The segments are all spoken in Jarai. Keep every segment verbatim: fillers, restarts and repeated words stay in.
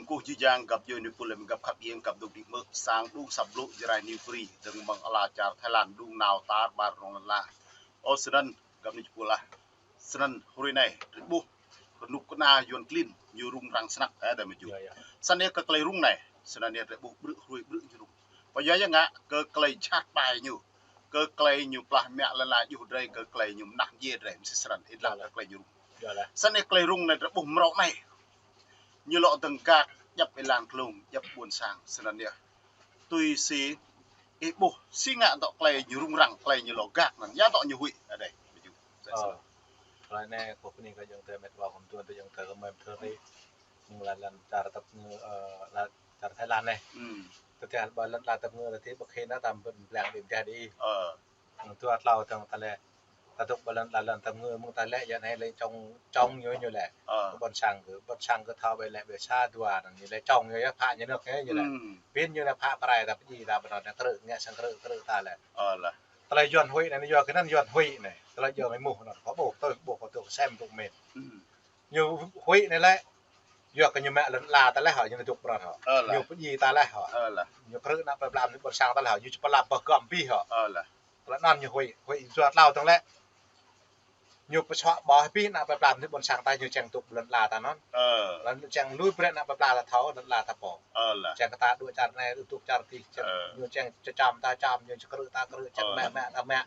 Kơkuh jih jang găp djuai ñu pul lĕ găp khăp ieng găp dŏ đĭ mơ̆ sang đung săp blŭ Jrai New Free dơ̆ng mơ̆ng ala čar Thái Lan đung nao tar ƀar rŏng lŏn la. Ơ, snăn găp ñu pul lah. Snăn hrơi anai, drei ƀuh kơnuk kơna Yuăn klin ñu rŭng răng snăk, ơ, adơi mơ̆ jŭ. Yă, yă. Snăn yơh kơ tơlơi rŭng anai, snăn yơh drei ƀuh ƀrư̆ hrơi ƀrư̆ ñu rŭng. Pơ yua yă ngă kơ tơlơi jhat ƀai ñu, kơ tơlơi ñu plah mă lŏn la djuh drei, kơ tơlơi ñu mơnah mdjiê drei, mơsĭ snăn, ih lăng kơ tơlơi ñu rŭng. Yă lah. Snăn yơh tơlơi rŭng anai drei ƀuh mrâo anai. Ñu lŏ dơ̆ng gak, djăp êlan klông, djăp ƀuôn sang, snăn yơh. Tui si ih ƀuh, si ngă dŏ tơlơi ñu rŭng răng, tơlơi ñu lŏ gak anăn, yă dŏ ñu huĭ, adơi mơ̆ jŭ. Ơ. Tơlơi anai, kâo bơni kơ ayŏng adơi met wa khŏm tuan, ayŏng adơi kơ mơi mơthơ rĭ. Mơ̆ng lŏn, lŏn čar tăp ngư, ơ, lŏn čar Thái Lan anai. Hm. Tơdah ƀơi lŏn la tăp ngư, tơdah ƀơi khĭn anai tam bơ̆n blang đĭ mơ̆ tơdah đĭ. Ơ. Dua tlâo dơ̆ng ta lĕ. Ta dŏ ƀơi lŏn la lŏn tăp ngư mơ̆ng ta lĕ, yă anai lĕ čŏng, čŏng ñu ñu lĕ. Ơ. Ƀuôn sang kơ, ƀuôn sang kơ thâo ƀai lĕ ƀai sa dua anăn ñu lĕ čŏng ñu yơh phă ñu nơ̆k yơh ñu lĕ. Hm. Pĭn ñu anai phă prai ta pơdjai ta ƀơi anăn krư̆ ngă sang krư̆ krư̆ ta lĕ. Ơ lah. Tơlơi Yuăn huĭ anai, yua kơ anăn Yuăn huĭ anai. Tơlơi Yuăn huĭ mơ̆ anăn. Kâo ƀuh, tui ƀuh kâo tui sem tui mĭn. Hm. Ñu huĭ anai lĕ, yua kơ ñu mă lŏn la ta leh hŏ, ñu dŏ pran hŏ. Ơ lah. Ñu pơdjai ta leh hŏ. Ơ lah. Ñu krư̆ ană plei pla mơnuih ƀuôn sang ta leh hŏ, ñu či pơlăm pơgŏm abih hŏ. Ơ lah. Tơlơi anăn ñu huĭ, huĭ dua tlâo dơ̆ng lĕ. Ñu pơsuă ƀô̆ abih ană plei pla mơnuih ƀuôn sang ta, ñu čang dŏ lŏn la ta anăn. Ơ. Lŏn čang lui brơi ană plei pla ta thâo, lŏn la ta pô. Ơ lah. Čang kơ ta dŏ čar anai, dŏ čar adih, čang, ơ, ñu čang čăm ta čăm, ñu čang krư̆ ta krư̆, čang, ơ, mă, lah, mă ta mă.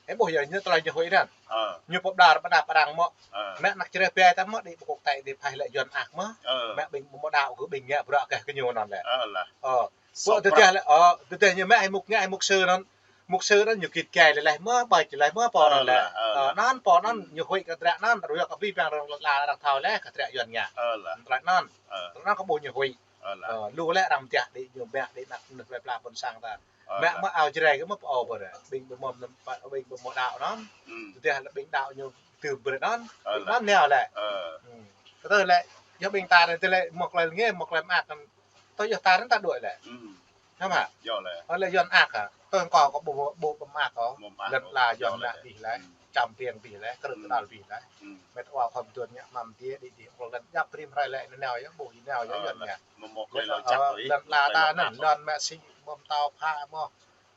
Ih ƀuh yơh, ñu tơlơi ñu huĭ anăn. Ơ. Ñu pơđar pơđar pơrăng mơ̆. Ơ. Mă anăk čơreh ƀai ta mơ̆, đĭ ƀơi kŏ tĕ đĭ phai lĕ Yuăn ak mơ̆. Ơ. Mă ƀing mơdao kơ ƀing ngă bruă kơ ñu anăn lĕ. Ơ lah. Ơ. Ƀu tơdah lĕ, ơ, tơdah ñu mă hĭ mŭk ngă hĭ mŭk sư anăn. Mŭk sư anăn ñu git gai lĕ leh mơ̆, ƀai lĕ leh mơ̆, pô anăn lĕ. Ơ lah, ơ lah. Ơ, anăn pô anăn ñu huĭ kơ tơdră anăn, ră ruai kơ abih bang rŏng la arăng thâo lĕ kơ tơdră Yuăn ngă. Ơ lah. Tơlơi anăn. Ơ. Tơlơi anăn kâo ƀuh ñu huĭ. Ơ lah. Ơ, lu lĕ arăng mơdah đĭ ñu mă đĭ anăk mơnuih plei pla ƀuôn sang ta. Ơ lah. Mă mơ̆ ao Jrai kơ mơ̆ pô ƀơi. Ƀing ƀu mơ̆, ƀing ƀu mơ̆ đaŏ anăn. Hm. Tơdah lĕ ƀing đaŏ ñu tŭ brơi anăn. Ơ lah. Anăn nao lĕ. Ơ. Hm. Kơ tơlơi lĕ, yua ƀing ta anai tơlơi mơ̆ tơlơi ngă, mơ̆ tơlơi mơak anăn. Tui yua ta anăn ta đuaĭ lĕ. Hm. Hă mă? Yơh lĕ. Ơ lĕ Yuăn ak hă. Tui kâo kâo ƀu, ƀu, ƀu mơak kâo. Ƀu mơak kâo. Lŏn la Yuăn ngă abih leh. Hm. Čăm piêng abih leh, krư̆ kơdal abih leh. Hm. Met wa khŏm tuan ngă mă mơ̆ tơlơi đĭ đĭ, ƀơi lŏn djăp rĭm hrơi lĕ, nao yơh ƀuh ñu nao yơh Yuăn ngă. Ơ lah. Mơ̆ mơ̆ tơlơi lŏ čăk tui. Lŏn la ta anăn, lŏn mă sĭ, ƀơ̆m tao phă mơ̆.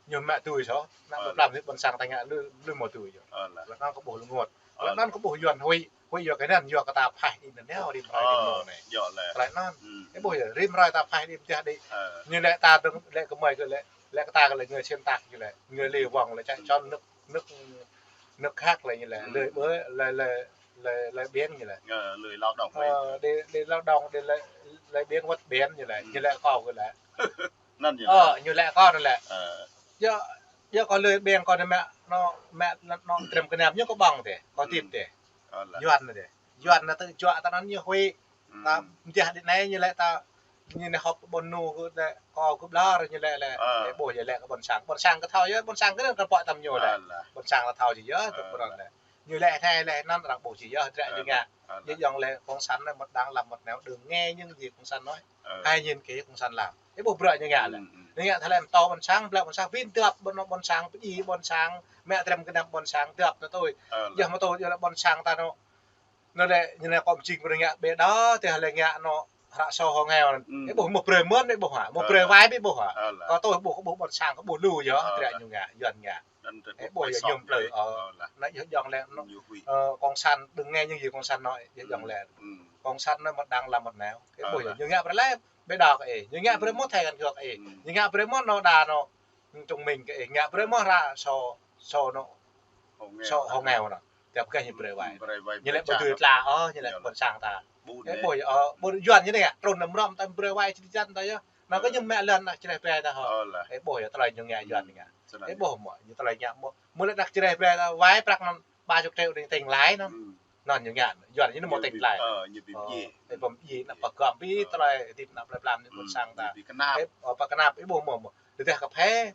Ñu mă tui soh, anăk plei pla mơnuih ƀuôn sang ta ngă lu, lu mơ̆ tui yơh. Ơ lah. Tơlơi anăn kâo ƀuh lu ngot. Ơ lah. Tơlơi anăn kâo ƀuh Yuăn huĭ, huĭ yua kơ anăn, yua kơ ta phah đĭ anăn nao rĭm hrơi rĭm mông anai. Ơ, yơh lĕ. Tơlơi anăn. Hm. Ih ƀuh yơh, rĭm hrơi ta phah đĭ mơ̆ tơdah đĭ. Ơ. Ñu lĕ ta dơ̆ng lĕ kơ mơi kơ lĕ, lĕ kơ ta kơ lĕ ngă sĭn tak ñu lĕ, ngă lĕ wŏng lĕ čă čon nơ̆k, nơ̆k, nơ̆k hak lĕ ñu lĕ, hm, lơi ƀơi, lơi, lơi, lơi, lơi ƀiêng ñu lĕ. Ngă lơi lao động. Ơ, đĭ, đĭ lao động, đĭ lơi, lơi ƀiêng wơ̆t ƀiêng ñu lĕ, hm, ñu lĕ kâo kơ lĕ. Anăn ñu lĕ. Ơ, ñu lĕ kâo anăn lĕ. Ơ. Yơh, yơh kâo lơi ƀiêng kâo anăn mă, anŏ, mă, anŏ trem kơnam ñu kâo ƀơ̆ng tĕ, kâo, hm, tĭp tĕ. Ơ lah. Yuăn anăn tĕ. Yuăn anăn tơjuă ta anăn ñu huĭ. Hm. Ta mơ̆ tơdah đĭ anai ñu lĕ ta, ñu anai họp ƀôn ñu kơ lĕ, kâo kơ ƀlŏr ñu lĕ lĕ. Ơ. Ih ƀuh yơh lĕ kơ ƀuôn sang. Ƀuôn sang kơ thâo yơh, ƀuôn sang kơ anăn kơ pŏk tăm ñu lĕ. Ơ lah. Ƀuôn sang kơ thâo či yơh, ơ, tŭ pơrŏn lĕ. Ñu lĕ thai lĕ anăn arăng ƀuh či yơh, tơdră, ơ, ñu ngă. Ơ lah. Ñu djŏ lĕ cộng sản anăn một đảng làm một nẻo, đừng nghe những gì cộng sản nói. Ơ. Hãy nhìn kỹ cộng sản làm. Ih ƀuh bruă ñu ngă lĕ. Hm, hm. Ñu ngă thâo lĕ mơtô ƀuôn sang, blă ƀuôn sang, pĭn dŏp ƀuôn, ƀuôn sang, pơdjai ƀuôn sang, mă trem kơnam ƀuôn sang, dŏp anăn tui. Ơ lah. Yơh mơtô yơh lĕ ƀuôn sang ta anŏ. Anăn lĕ, ñu anai kâo mơ̆ jing brơi ngă ƀĕ đa, tơdah lĕ ngă anŏ hră sô hŏng heo anăn. Hm. Ih ƀuh mơ̆ brơi mơ̆n, ih ƀuh hă? Mơ̆, ơ, brơi wai ƀĕ ƀuh hă? Ơ lah. Kâo tui ƀuh, kâo ƀuh ƀuôn sang, kâo ƀuh lu yơh, ơ, tơdră lah, ñu ngă, Yuăn ngă. Anăn tơdră ih ƀuh yơh ñu plư, ơ, ơ lah. Anăn yơh djŏ lĕ, anŏ, hm, ñu huĭ. Ơ, cộng sản đừng nghe những gì cộng sản nói, yơh djŏ, hm, lĕ. Hm. Cộng sản nói một đảng làm một nẻo. Ih, ơ, ƀuh yơh, lah, ñu ngă brơi lĕ, ƀĕ đa kơ ih. Ñu ngă brơi, hm, mơ̆ thai kăn kơ ih. Hm. Ñu ngă brơi mơ̆ anŏ đa anŏ. Trung Minh kơ ih, ngă brơi mơ̆ hră sô, sô anŏ. Hŏng heo. Sô hŏng heo anăn. Tơdah kơ ñu brơi wai. Hm, brơi wai, ñu lĕ brơi ƀu tui tla, ơ, ñu lĕ, yơh lah, ƀuôn sang ta. Ƀu, ih, anai, ƀuh yơh, ơ, ƀuôn Yuăn ñu anai ngă, trŭn anăm rŏm ta brơi wai či jăn ta yơh. Anăn kơ, ơ, ñu mă lŏn anăk čơreh ƀai ta hŏ. Ơ lah. Ih ƀuh yơh, tơlơi ñu ngă Yuăn ngă. Hm. Ih ƀuh mơ̆, ñu tơlơi ngă mơ̆. Mơ̆ lĕ anăk čơreh ƀai ta wai prăk anăn ba chục triệu đing tĭng lai anăn. Hm. Anăn ñu ngă, Yuăn ñu anăm mơ̆ tĭng lai. Ơ, ñu ƀĭ, ơ, mơ̆ djai. Ih ƀĭ mơ̆ djai, anăk, ơ, pơgŏm abih, ơ, tơlơi hơdip anăk plei pla mơnuih ƀuôn sang ta. Hm, ñu ƀĭ kơnap. Ih, ơ, pơkơnap, ih ƀuh mơ̆ mơ̆. Tơdah kơ phê,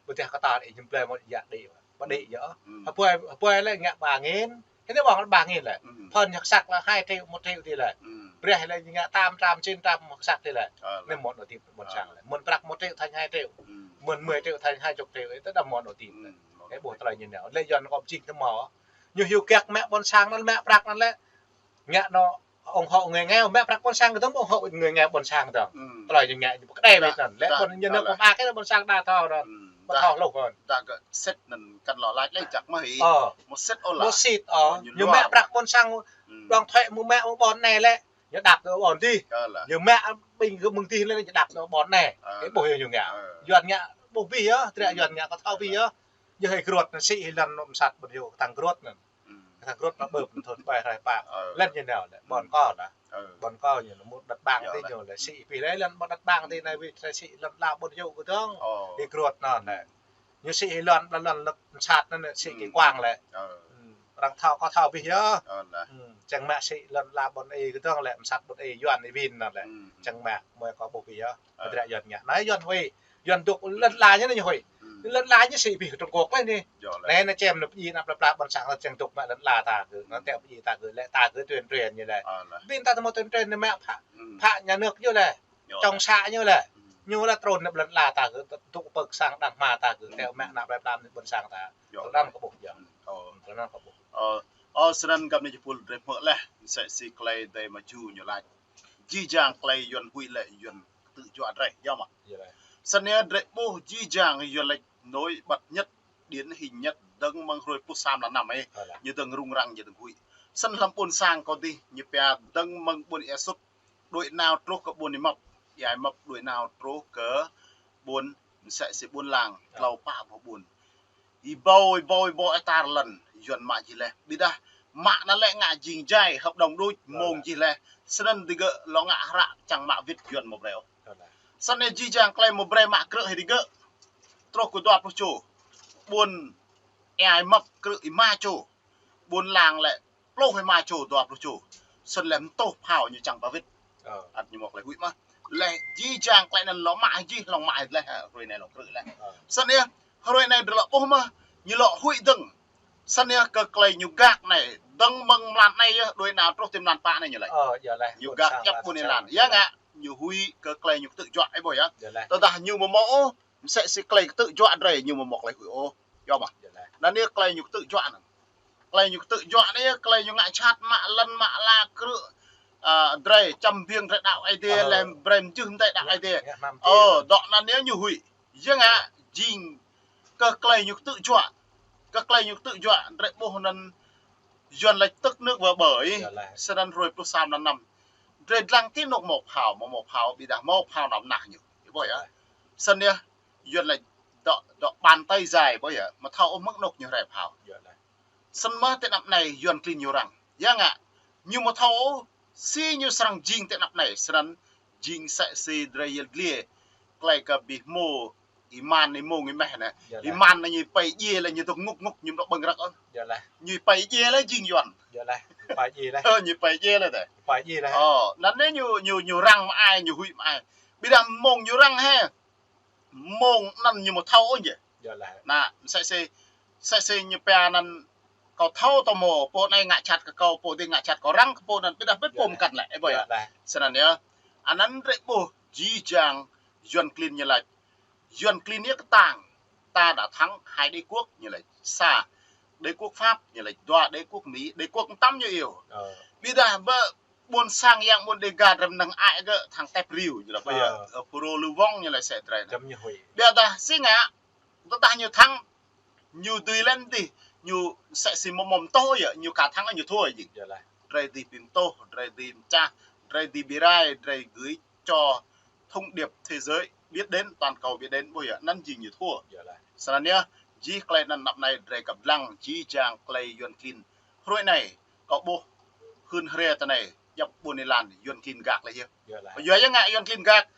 tơdah kơ tar, ih ñu blơi mơ̆ djă đĭ, ƀu đĭ yơh. Hm. Hơpơi, hơpơi lĕ ngă ba nghìn. Hĭ anai ƀơ̆ng ba nghìn lĕ. Hm. Phŭn hơ̆k săk lĕ hai triệu, một triệu tĭ lĕ. Hm. Brơi lĕ ngă tám trăm, chín trăm hơ̆k săk tĭ lĕ. Ơ lah. Anai mơ̆n anŏ tĭp ƀuôn sang lĕ. Mơ̆n prăk một triệu thành hai triệu. Hm. Mơ̆n mười triệu thành hai chục triệu. Ih tơdah mơ̆n anŏ tĭp lĕ. Hm. Ih ƀuh tơlơi ñu anai. Lĕ Yuăn kâo mơ̆ jing tơ mơ̆. Ñu hyu kiăk mă ƀuôn sang anăn, mă prăk anăn lĕ. Ngă anŏ ủng hộ người nghèo, mă prăk ƀôn sang kơdơ̆ng ủng hộ người nghèo ƀôn sang kơdơ̆ng. Ư. Tơlơi ñu ngă ñu pơkơđai wơ̆t anŭn. Lĕ dah, ƀôn nhân dah, dah pơma kơ ƀôn sang đa thâo anŭn. Ư, ƀu dah, thâo hluh anŭn. Dah gơ̆ sĭt anŭn kăn lŏ laĭ lĕ jak mơ̆ hĭ. Ơ. Ƀu sĭt ôh lah. Ƀu sĭt ôh. Ơ, ñu, ñu mă luar prăk ƀôn sang, ư, đoàn thuế mơ̆ mă ƀôn anai lĕ. Ñu đăp nao ƀôn adih. Ơ lah. Ñu mă ƀing gơ̆ mơ̆ng adih lĕ ñu đăp nao ƀôn anai. Ơ. Kơ ƀuh yơh ñu ngă. Ơ. Yuan ngă ƀuh abih yơh, tơdră, ơ, Yuan ngă kơ thâo abih yơh. Yơh hơi grot anŭn sĭ lŏn mơsat ƀôn yơh kơtang grot anŭn. Ư. Kơtang grot mă ƀơ̆p thun ƀai rai pă. Ơ. Lĕ ñu nao lĕ, ƀôn kâo lah. Ơ. Ƀôn kâo ñu lĕ mŭt đặt bang adih ñu lĕ sĭ abih lĕ lŏn mŭt đặt bang adih anai wĭt sĭ lŏn la ƀôn yơh kơdơ̆ng. Ơ. Hơi grot anŭn lĕ. Ñu sĭ lŏn, lŏn, lŏn, lŏn mơsat anŭn lĕ sĭ kơ quang lĕ. Ơ. Ư, arăng thâo, kơ thâo abih yơh. Ơ lah. Ư, čang mă sĭ lŏn la ƀôn ih kơdơ̆ng lĕ, mơsat ƀôn ih Yuan ih wĭn anŭn lĕ. Ư, ư. Čang mă, mơ̆ kơ ƀuh abih yơh. Ơ. Tơdră Yuan ngă. Anai Yuan huĭ. Yuan dŏ lŏn la ñu anai ñu huĭ. Ư. Lŏn la ñu sĭ abih kơ Trung Quốc lĕ anai. Yơh lah. Anai anŭn čem anŭn pơdjai anăp plơi pla ƀôn sang lĕ čang dŏ mă lŏn la ta gơ̆. Anŭn, ơ, tĕ pơdjai ta gơ̆ lĕ ta gơ̆ tuyên truyền ñu lĕ. Ơ lah. Wĭn ta tơ mơ̆ tuyên truyền anai mă phă, ư, phă nhà nước ñu lĕ. Yơh. Trong xã ñu lĕ. Ư. Ñu lĕ trŭn anăp lŏn la ta gơ̆, dŏ pơ̆k sang đang hma ta gơ̆, ư, tĕ mă anăp plơi pla ƀôn sang ta. Yơh. Tơl anŭn kơ ƀuh yơh. Ư. Ơ. Tơl anŭn kơ ƀuh. Ơ, ơ, snăn găp anai jơpul drei hmư̆ leh, mơsĕ si klei Ơi Adai mă jŭ ñu laĭ. Jih jang klei Yuan huĭ lĕ Yuan kơtư̆ juă drei, yơh mơ̆. Yơh lah. Snăn yơh drei ƀuh jih jang Yuan laĭ nổi bật nhất, điển hình nhất, dơ̆ng mơ̆ng hruê pluh sa mlan năm ih. Yơh lah. Ñu dơ̆ng rŭng răng, ñu dơ̆ng huĭ. Snăn hlăm ƀôn sang kâo adih, ñu pia dơ̆ng mơ̆ng ƀôn Ia Sŭt, đuaĭ nao truh kơ ƀôn Ia Măp, Ia Măp đuaĭ nao truh kơ ƀôn, mơsĕ si ƀôn Lang, ơ, tlâo pă boh ƀôn. Ih ƀâo, ih ƀâo, ih ƀâo hectar lŏn, Yuan mă jih leh. Ƀiădah mă anŭn lĕ ngă jing jai, hợp đồng đôč, ơ, mơ̆ng lah, jih leh. Snăn digơ̆ lŏ ngă hră čang mă wĭt Yuan mơ̆ brei ôh. Ơ lah. Snăn yơh jih jang klei mơ̆ brei mă krư̆ hĭ digơ̆. Truh kơ dua pluh čô. Ƀôn Ia Măp krư̆ êma čô. Ƀôn Lang lĕ pluh êma čô, dua pluh čô. Snăn lĕ mơtuh phao ñu čang ba wĭt. Ơ. Ăt ñu mơ̆ klei huĭ mơ̆. Leh jih jang klei anŭn lŏ mă jih, lŏ mă leh, hruê anai lŏ krư̆ leh. Ơ. Snăn yơh, hruê anai drei lŏ ƀuh mơ̆, ñu lŏ huĭ dơ̆ng. Snăn yơh kơ klei ñu gak anai, dơ̆ng mơ̆ng mlan anai yơh, đuaĭ nao truh ti mlan pă anai ñu laĭ. Ơ, yơh leh, ñu gak djŏp ƀôn ih lan. Yơh ngă, ñu huĭ kơ klei ñu kơtư̆ juă, ih ƀuh yơh. Yơh leh. Tơdah ñu mơ̆ mơ̆ ôh, mơsĕ si klei kơtư̆ juă drei ñu mơ̆ mơ̆ klei huĭ ôh. Yơh mơ̆. Yơh leh. Anŭn yơh klei ñu kơtư̆ juă anŭn. Klei ñu kơtư̆ juă anai yơh, klei ñu ngă jhat mă lŏn mă la krư̆, ơ, drei čăm biêng drei đaŏ Aê Diê, ơ, leh brei mjưh mdei đaŏ Aê Diê. Ơ, dŏ anŭn yơh ñu huĭ. Yơh ngă, jing kơ klei ñu kơtư̆ juă. Kơ klei ñu kơtư̆ juă, drei ƀuh anŭn Yuan laĭ tức nước vỡ bờ ih. Yơh leh. Snăn hruê pluh sa mlan năm. Drei dlăng ti anôk mâo phao, mâo, mâo phao, ƀiădah mâo phao nao mơnah ñu. Ih ƀuh yơh. Yơh leh. Snăn yơh, Yuan laĭ dŏ, dŏ bàn tay dài, ƀuh yơh. Mơ̆ thâo ôh mơ̆ng anôk ñu rai phao. Yơh leh. Snăn mơ̆ ti anăp anai Yuan klin ñu răng. Yơh ngă, ñu mơ̆ thâo ôh, si ñu srăng jing ti anăp anai, snăn jing mơsĕ si drei yăl dliê. Klei kơ abih hmâo, êman êmông êmeh anai. Yơh leh. Êman anai ñu pơdjai leh ñu dŏ ngŭk ngŭk ñu dŏ ƀơ̆ng răk ôh. Yơh leh. Ñu pơdjai leh jing Yuan. Yơh leh. Pơdjai leh. Ơ, ñu pơdjai leh tĕ. Pơdjai leh. Ơ, anŭn anai ñu, ñu, ñu răng mơai, ñu huĭ mơai. Ƀiădah mơ̆ng ñu răng hĕ. Mơ̆ng anŭn ñu mơ̆ thâo ôh yơh. Yơh leh. Anai, mơsĕ si, mơsĕ si ñu pia anŭn kâo thâo tơmơ̆, pô anai ngă jhat kơ kâo, pô adih ngă jhat kâo răng kơ pô anŭn, ƀiădah ƀĭt pô mơkăn leh, ih ƀuh yơh. Yơh leh. Snăn yơh. Anŭn drei ƀuh, jih jang Yuan klin ñu laĭ. Yuan klin yơh kơtang, ta đã thắng hai đế quốc ñu laĭ. Sa, đế quốc Pháp ñu laĭ, dua đế quốc Mỹ, đế quốc mơtam ñu iâu. Ơ. Ƀiădah ƀơ ƀôn sang yang ƀôn Đêga drei mơnăng ai gơ̆ thang tep riu ñu laĭ ƀuh yơh. Ơ. Ơ, Phrô Lưu Vong ñu laĭ sĕ drei. Čăm ñu huĭ. Ƀiădah si ngă, tơdah ñu thắng, ñu dưi leh dih, ñu mơsĕ si mơ̆ mơ̆ mơtuh yơh, ñu ka thắng ñu thua jing. Yơh leh. Drei dih ƀing mơtuh, drei dih mơčah, drei dih bi rai, drei gửi cho thông điệp thế giới biết đến, toàn cầu biết đến, ƀuh yơh, anŭn jing ñu thua. Yơh leh. Snăn yơh, jih klei anŭn anăp anai drei kăp dlăng, jih jang klei Yuan klin. Hruê anai, kâo ƀuh hưn hriê tơ anai, djŏp ƀôn ih lan, Yuan klin gak leh yơh. Yơh leh. Yua yơh ngă Yuan klin gak,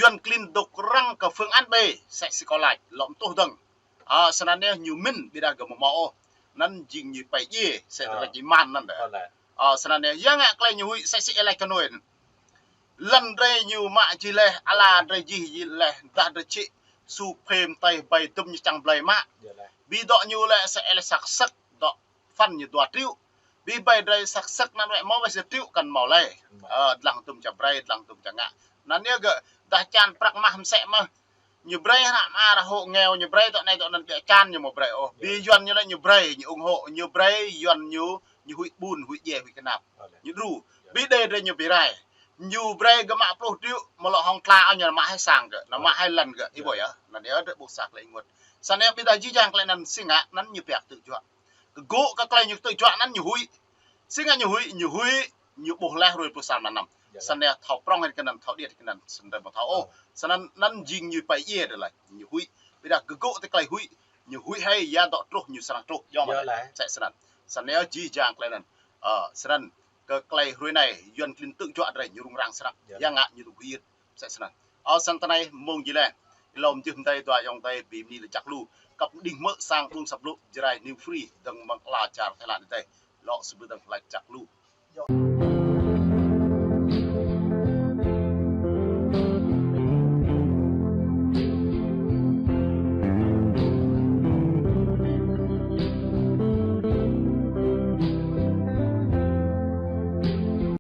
Yuan klin dŏ răng kơ phương án B, mơsĕ si kâo laĭ, lŏm tuh dơ̆ng. Ơ, snăn yơh ñu mĭn, ƀiădah gơ̆ mơ̆ mâo ôh. Anŭn jing ñu pơdjai, mơsĕ, ơ, laĭ êman anŭn tĕ. Ơ leh. Ơ, snăn yơh, yua ngă klei ñu huĭ, mơsĕ si ih laĭ kơ anŭn. Lŏn drei ñu mă jih leh, ala drei jih leh, dah drei čih, su phêm tơi bai dŭm ñu čang blơi mă. Yơh leh. Ƀiădah ñu lĕ mơsĕ ih laĭ săk săk, dŏ phăn ñu dua triệu. Bi bai drei săk săk anŭn wĕ mâo wĕ sa triệu kăn mâo leh. Mâo. Ơ, dlăng dŭm čang brơi, dlăng dŭm čang ngă. Anŭn yơh gơ̆, dah čan prăk mah mơsĕ mơh. Ñu brơi hră mơar, hộ nghèo ñu brơi dŏ anai dŏ anŭn, ƀiă čan ñu mơ̆ brơi ôh. Yơh. Bi Yuan ñu lĕ ñu brơi, ñu ủng hộ, ñu brơi, Yuan ñu, ñu huĭ ƀun, huĭ djai, huĭ kơnap. Ơ leh. Ñu đru. Yơh. Ƀing đe drơi ñu ƀu rai. Ñu brơi gơ̆ mă pluh triệu, mơ̆ lŏ hŏng tla ôh ñu mă hai sang gơ̆, ñu mă hai lăn gơ̆, ih ƀuh yơh. Anŭn yơh drơi ƀuh sa tơlơi ênguôt. Snăn yơh ƀing ta jih jang tơlơi anŭn si ngă, anŭn ñu pioh kơtư̆ juă. Kơ gơ̆ kơ tơlơi ñu kơtư̆ juă anŭn ñu huĭ. Si ngă ñu huĭ, ñu huĭ, ñu ƀuh leh hruê pluh sa mlan năm. Snăn yơh thâo prŏng hĭ kơ anŭn, thâo điêt hĭ kơ anŭn, snăn drơi ƀuh thâo ôh. Snăn anŭn jing ñu pơyơr tơlơi, ñu huĭ. Ƀing ta kơ gơ̆ tơlơi huĭ, ñu huĭ hơi, ya dŏ truh ñu srăng truh, yơh mơ̆ lĕ. Msĕ snăn. Snăn yơh jih jang tơlơi anŭn. Ơ, snăn kơ tơlơi hruê anai, Yuăn klin kơtư̆ juă drơi ñu rŭng răng srăng. Ya ngă ñu tŭ gir, msĕ snăn. Ơ, snăn tơ anai mơ̆ng jih leh. Ih lŏm jih mơdơi dua ayŏng adơi ƀing mơni lĕ čăk lu. Kăp đing hmư̆ sang đung săp lu, Jrai New Free, dơ̆ng mơ̆ng ala čar Thái Lan adơi. Lŏ sơbư̆ dơ̆ng lĕ čăk lu.